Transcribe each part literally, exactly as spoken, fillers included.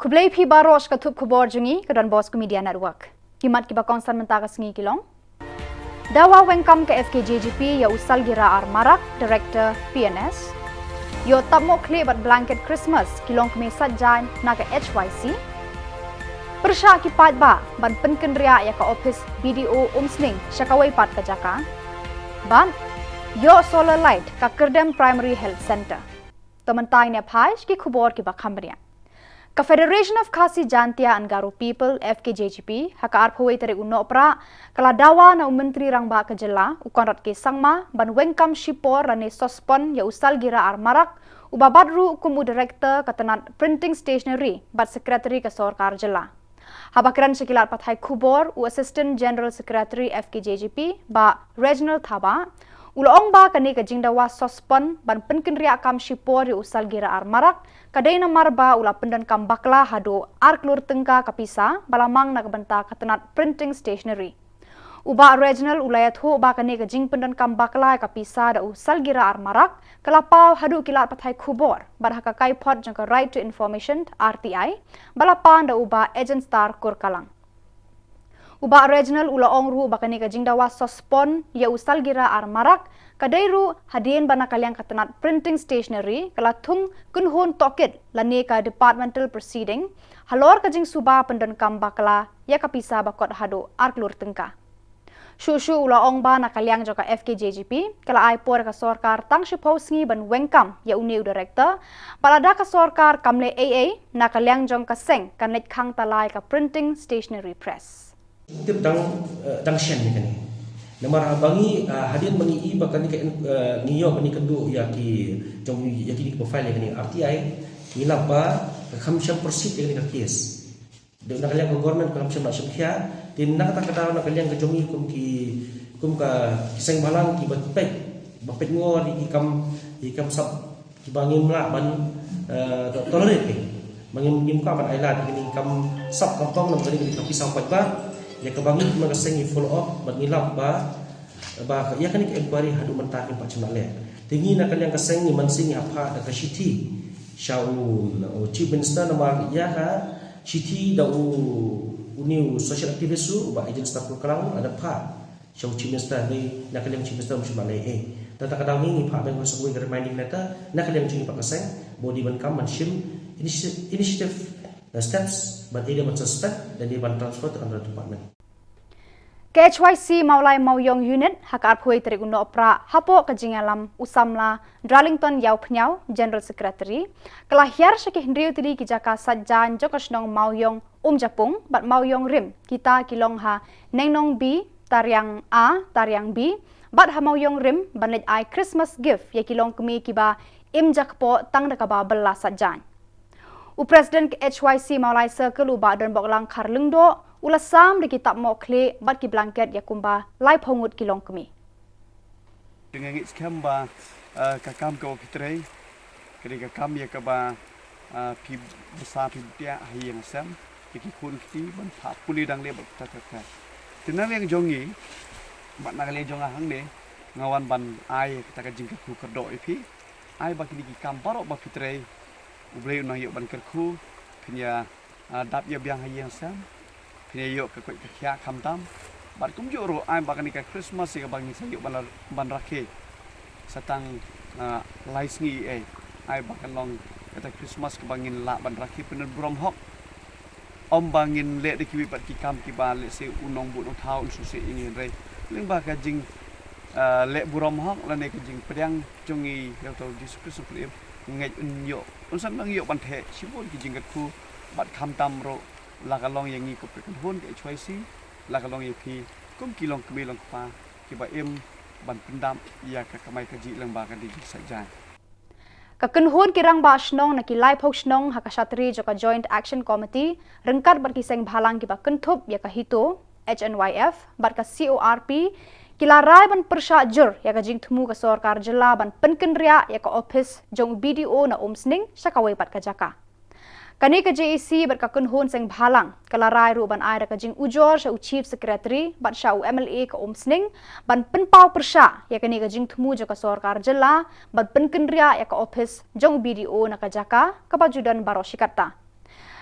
Khublei phi baroh sha ka thup khubor jong ngi ka Don Bosco Media Network. Ki mat kiba kongsan mynta ka sngi ki long: Dawa wengkam ka F K J G P ïa u Salgira R Marak, Director P N S. Ïoh tap mohkhlieh bad blanket Christmas ki longkmie Saitjaiñ na ka H Y C. Pyrshah ki paidbah ban pynkynriah ïa ka ophis B D O Umsning sha kawei pat ka jaka. Bad ïoh solar light ka Kyrdem Primary Health Centre. To mynta ngin ïa phai sha ki khubor kiba kham bniah. Ka Federation of Khasi Jaintia and Garo People, F K J G P, ha ka arphew wei tarik u Nohprah, ka la dawa na u Myntri Rangbah ka jylla, u Conrad K Sangma, ban wengkam shipor lane suspend ïa u Salgira R Marak, uba bat ruh kum u Director ka tnat Printing Stationery bad Secretary ka sorkar jylla. Haba kren sha ki lad pathai khubor, u Assistant General Secretary F K J G P, Bah Reginald Thabah, u la ong ba kane ka jingdawa suspend ban pynkynriah kam shipor ïa u Salgira R Marak ka dei namar ba u la pyndonkam bakla haduh ar klur tyngka ka pisa ba la mang na ka bynta ka tnat Printing Stationery. U Bah Reginald u la ïathuh ba kane ka jingpyndonkam bakla ïa ka pisa da u Salgira R Marak ka la paw haduh ki lad pathai khubor bad ha ka kaiphod jong ka Right to Information, R T I, ba la pan da u Bah Agenstar Kurkalang. U Bah Reginald u la ong ruh ba kane ka jingdawa suspend ïa u Salgira R Marak ka dei ruh hadien ba na ka liang ka tnat Printing Stationery ka la thung kynhun tohkit lane ka departmental proceeding halor ka jingsuba pyndonkam bakla ïa ka pisa ba kot haduh ar klur tyngka. Shuh shuh u la ong ba na ka liang jong ka F K J G P ka la ai por ïa ka sorkar tang shiphew sngi ban wengkam ïa une u Director, bad lada ka sorkar kam leh ei ei, na ka liang jong ka seng kan leit khang ta lai ka Printing Stationery Press. Tip dang, eh, dang shen ïa kane. Namar haba ngi, eh, hadien ba ngi i ba kane ka, eh, ngi ïoh ba ngi kynduh ïa ki, jong ïa kine kiba file ïa kane R T I, ngi lap ba ka kham shym proceed ïa kane ka case. Dei na ka liang ka government ka kham shym lah shim khia, te na kata ka daw na ka liang ka jong ngi kum ki, kum ka ki seng bhalang kiba peit, ba peit ngor ïa ki kam, ïa ki kam sap kiba ngim lah ban, eh, to-, tolerate. Ba ngim, ngim kwah ban ai lad ïa kine ki kam sap kam tong na ka liang ka pisa paidbah, ïa kaba ngi kum ka seng ngi follow up, bad ngi lap ba ba ïa kane ka inquiry haduh mynta kim pat shym la leh. Te ngi na ka liang ka seng ngi mynsiem ngi ap da ka shithi sha u, u Chief Minister namar ïa ka shithi da u, une u social activist u Bah Agenstar Kurkalang u la dep phah sha u Chief Minister, hynrei na ka liang Chief Minister um shym la leh ei ei. Te kata ka daw ngi ngi phah biang sa kawei ka reminding letter na ka liang jong ngi pat ka seng ba u dei ban kam ban shim initi-, initiative, uh, steps ban either ban suspend lane ban transfer to another department. Ka H Y C Mawlai Mawiong Unit ha ka arphew wei tarik u Nohprah hapoh ka jingïalam u samla Dralington Ïawphniaw, General Secretary, ka la hiar sha ki hynriew tylli ki jaka saitjaiñ jong ka shnong Mawiong Umjapung bad Mawiong Rim, kita ki long ha Nengnong B, Tariang A, Tariang B, bad ha Mawiong Rim ban leit ai Christmas gift ïa ki longkmie kiba im jakpoh tang da kaba bylla saitjaiñ. U President ka H Y C Mawlai Circle u Bah Donboklang Kharlyngdoh u la sam da ki tap mohkhlieh bad ki blanket ïa kumba laiphew ngut ki longkmie. Te nga ngeit skhem ba, eh, ka kam kaba phi trei ka dei ka kam ïa kaba, eh, phi bsa phi btiah ha ïing ha sem ïa ki khun kti ban phah pule dang leh bad kata kata. Te na liang jong ngi bad na ka liang jong nga hangne nga wan ban ai kata ka jingkyrkhu kyrdoh ïa phi. Ai ba kine ki kam baroh ba phi trei, U Blei un nang ïoh ban kyrkhu, phin ïa, ah, dap ïa biang ha ïing ha sem, phin ïa ïoh ka koit ka khiah khamtam. Bad kumjuh ruh ai ba kane ka Christmas ïa kaba ngin sa ïoh ban la, ban rakhe sa tang, ah, lai sngi ei. Ai ba kan long kata Christmas kaba ngin lah ban rakhe pyndon burom hok. Ym ba ngin leh da kiwei pat ki kam kiba lehse u nongbuh nongthaw un sngewsih ïa ngi, hynrei lyngba ka jing, ah, leh burom hok lane ka jingpdiang jong ngi ïa uta u Jisu Khrist u Khun im, nga ngeit un ïoh, un sa nang ïoh ban theh shibun ki jingkyrkhu bad khamtam ruh la ka long ïa ngi kum ka kynhun ka H Y C, la ka long ïa phi kum ki longkmie longkpa kiba im ban pyndap ïa ka kamai kajih lyngba kane ka jingsaitjaiñ. Ka kynhun ki rangbah shnong na ki laiphew shnong ha ka shatri jong ka Joint Action Committee ryngkat bad ki seng bhalang kiba kynthup ïa ka HITO, H N Y F bad ka C O R P ki la rai ban pyrshah jur ïa ka jingthmu ka sorkar jylla ban pynkynriah ïa ka ophis jong u B D O na Umsning sha kawei pat ka jaka. Kane ka J A C bad ka kynhun seng bhalang ka la rai ruh ban ai da ka jingujor sha u Chief Secretary bad sha u M L A ka Umsning ban pynpaw pyrshah ïa kane ka jingthmu jong ka sorkar jylla ban pynkynriah ïa ka ophis jong u B D O na ka jaka kaba ju don baroh shi katta.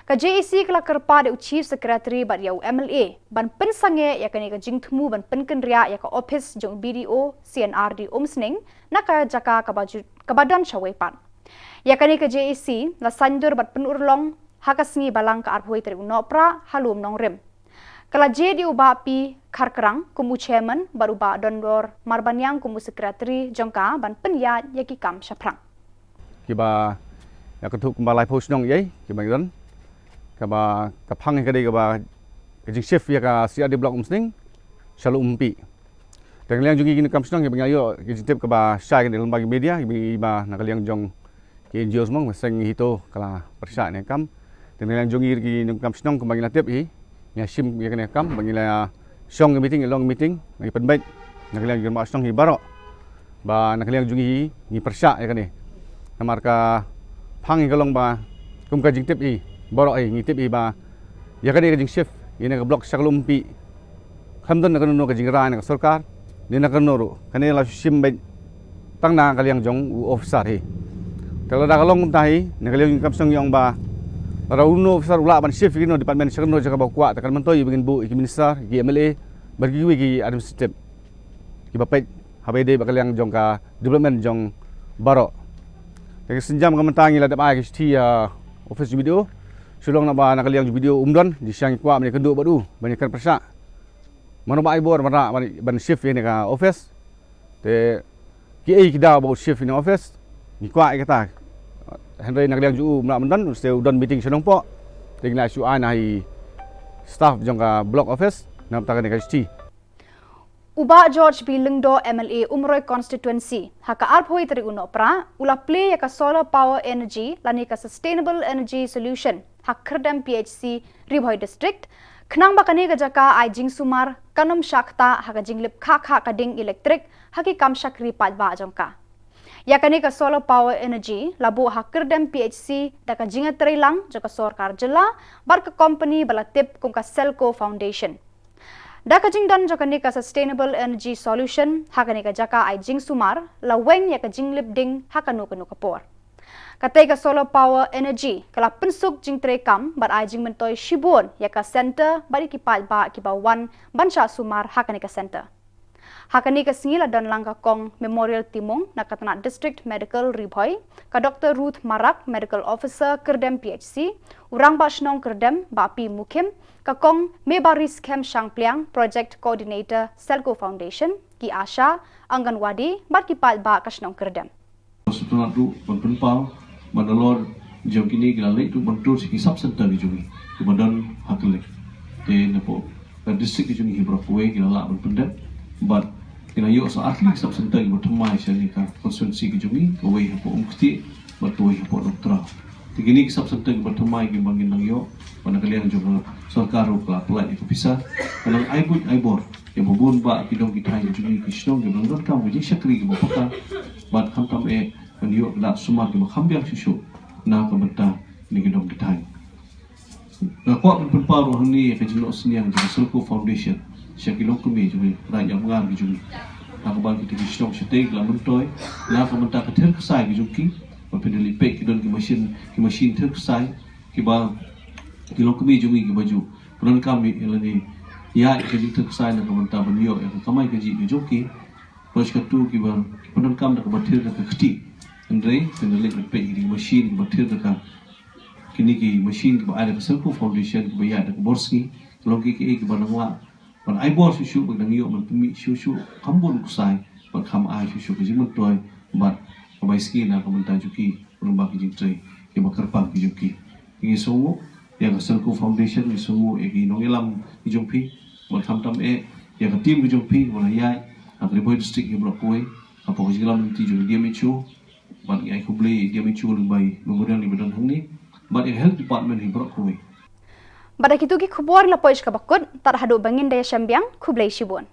Ka J A C ka la kyrpad ïa u Chief Secretary bad ïa u M L A ban pynsangeh ïa kane ka jingthmu ban pynkynriah ïa ka ophis jong u B D O C&RD Umsning na ka jaka kaba ju-, kaba don shawei pat. Ïa kane ka J A C la saiñdur bad pynurlong ha ka sngi Balang ka arphew tarik u Nohprah ha Lum Nongrim. Ka la jied ïa u Bah P. Kharkrang kum u chairman bad u Bah Donbor Marbaniang kum u secretary jong ka ban pynïaid ïa ki kam shaphrang. Kiba ïa ka thup kumba laiphew shnong ïa kiba ngi don. Kaba ka phang ka dei kaba ka jingshift ïa ka C R D block Umsning sha Lum Umpi. Te na ka liang jong ngi ki nongkam shnong kiba ngi la ïoh ki jingtip kaba shai kane lyngba ki media kiba ngi ba na ka liang jong ki N G Os mo, ba seng HITO ka la pyrshah ne kam. Te na ka liang jong ngi ki nongkam shnong kumba ngi la tip hi, ngi la shim ïa kane kam, ba ngi la shong ïa meeting, ïa long meeting, ngi pynbeit na ka liang jong ngi ba shnong hi baroh. Ba na ka liang jong ngi hi ngi pyrshah ïa kane. Namar ka phang hi ka long ba kum ka jingtip hi baroh hi ngi tip hi ba ïa kane ka jingshift ïa na ka block sha ka Lum Umpi. Khlem don na kano kano ka jingrai na ka sorkar ne na kano ruh, kane la shim beit tang na ka liang jong u officer hi. Te lada ka long kumta hi na ka liang jong ngi kam shnong ngi ong ba lada uno u officer u lah ban shift ïa kino department sha kano jaka ba u kwah, te kan myntoi ba ngin buh ïa ki minister, ïa ki M L A bad kiwei ki administrative kiba peit haba ïadei bad ka liang jong ka development jong baroh. Te ka sienjam ka mynta ngi la dep ai ka shithi ïa office jong u B D O. Shu long naba na ka liang jong u B D O um don, jingshisha ngi kwah ban ïakynduh bad u ban ïakren pyrshah mano ba ai bor ban rah ban, ban shift ïa kane ka office. Te kiei ki daw ba u shift ïa kane ka office, ngi kwah ïa kata. Hynrei na ka liang jong u um lah ban don, u shu don meeting sha Nongpoh. Te ngi la shu ai na i staff jong ka block office na ka bynta kane ka shithi. U Bah George B. Lyngdoh, M L A Umroi Constituency, ha ka arphew tarik u Nohprah u la plie ïa ka solar power energy lane ka sustainable energy solution ha Kyrdem P H C, Ri Bhoi District, khnang ba kane ka jaka ai jingsumar kan ym shah ktah ha ka jinglip khah khah ka ding elektrik ha ki kam shakri paidbah jong ka. Ïa kane ka solar power energy la buh ha Kyrdem P H C da ka jingïatreilang jong ka sorkar jylla bad ka company ba la tip kum ka Selco Foundation. Da ka jingdon jong kane ka sustainable energy solution ha kane ka jaka ai jingsumar, la weng ïa ka jinglip ding ha kano kano ka por. Katei ka solar power energy ka la pynsuk jingtreikam bad ai jingmyntoi shibun ïa ka centre bad ïa ki paidbah kiba wan ban shah sumar ha kane ka centre. Ha kane ka sngi la don lang ka Kong Memorial Timung na ka tnat District Medical Ri Bhoi, ka Doctor Ruth Marak, Medical Officer Kyrdem P H C, u Rangbah Shnong Kyrdem Bah P. Mukhim, ka Kong Mebaris Khem Shangpliang, Project Coordinator Selco Foundation, ki ASHA, Anganwadi bad ki paidbah ka shnong Kyrdem. Sngewtynnat ruh ban pynpaw ba nalor jong kine ki la leit ruh ban tur sha ki sub center ki jong ngi kiba don ha Kylleng. Te napoh ka district ki jong ngi hi baroh kawei ki la lah ban pyndep bad ki la ïoh sa artylli ki sub center kiba thymmai sha kane ka constituency ki jong ngi, kawei hapoh Umktieh bad kawei hapoh Nongtraw. Te kine ki sub center kiba thymmai kiba ngin nang ïoh, ba na ka liang jong ka sorkar ruh ka la pynlait ïa ka pisa, ka nang ai buit ai bor ïa ba bun bah ki dong ki thaiñ ki jong ngi ki shnong kiba nang donkam ka jingshakri kaba paka bad khamtam eh ban ïoh ka dak sumar kaba kham biang shuh shuh na ka bynta kine ki dong ki thaiñ. Nga kwah ban pynpaw ruh hangne ïa ka jingnoh synñiang jong ka Selco Foundation sha ki longkmie jong ngi, Raid Amngar ki jong ngi, ha kaba kita ki shnong shatei ki la myntoi na ka bynta ka ther ksai ki jong ki. Ba phin da leit peit ki don ki machine, ki machine ther ksai kiba ki longkmie jong ngi kiba ju pyndonkam ïa lane ïa ka jingther ksai na ka bynta ban ïoh ïa ka kamai kajih ka jong ki. Bad shi katto kiba ki pyndonkam da kaba ther da ka kti. Hynrei phin da leit peit ki machine kiba ther da ka, kine ki machine kiba ai da ka Selco Foundation kiba ïaid da ka bor sngi. Long ki kiei kiba nang lah ban ai bor shuh shuh bad nang ïoh ban pynmih shuh shuh kham bun ksai bad kham ai shuh shuh ka jingmyntoi bad ka bai sngi na ka bynta jong ki, lyngba ki jingtrei kiba kyrpang ki jong ki. Ngi sngewnguh ïa ka Selco Foundation, ngi sngewnguh ïa ki nongïalam ki jong phi bad khamtam eh ïa ka team ki jong phi kiba la ïaid ha ka Ri Bhoi District hi baroh kawei, hapoh ka jingïalam lynti jong ka D M H O. Bad ngi ai khublei ïa ka D M H O lyngba i Memorial iba don hangne bad ïa ka Health Department hi baroh kawei. Bad da kito ki khubor la poi sha kaba kut, tad haduh ba ngin da ïashem biang, khublei shibun.